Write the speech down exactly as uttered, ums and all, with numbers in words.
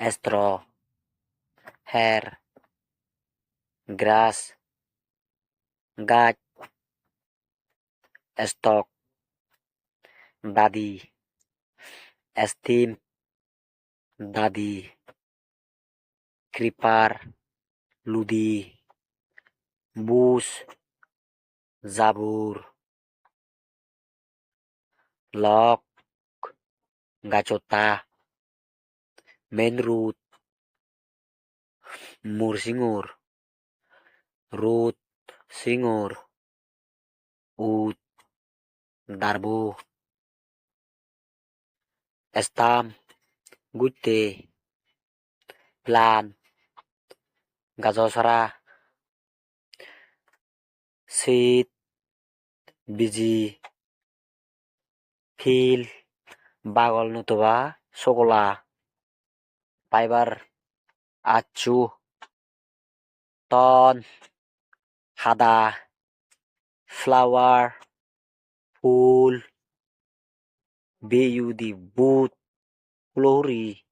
Straw, her. Grass, gaj. Stalk, dadi. Stem, dadi. Creeper, ludi. Bush, jabur. Log, gaj hotta. Main road, mur singor. Road, singor. Wood, darbo. Stump, gutte. Plant, gajo sara. Seed, biji. Peel, bagol notoba sogola. Fiber, acchu. Ton, hada. Flower, phul. B U D, bud, hulo huri.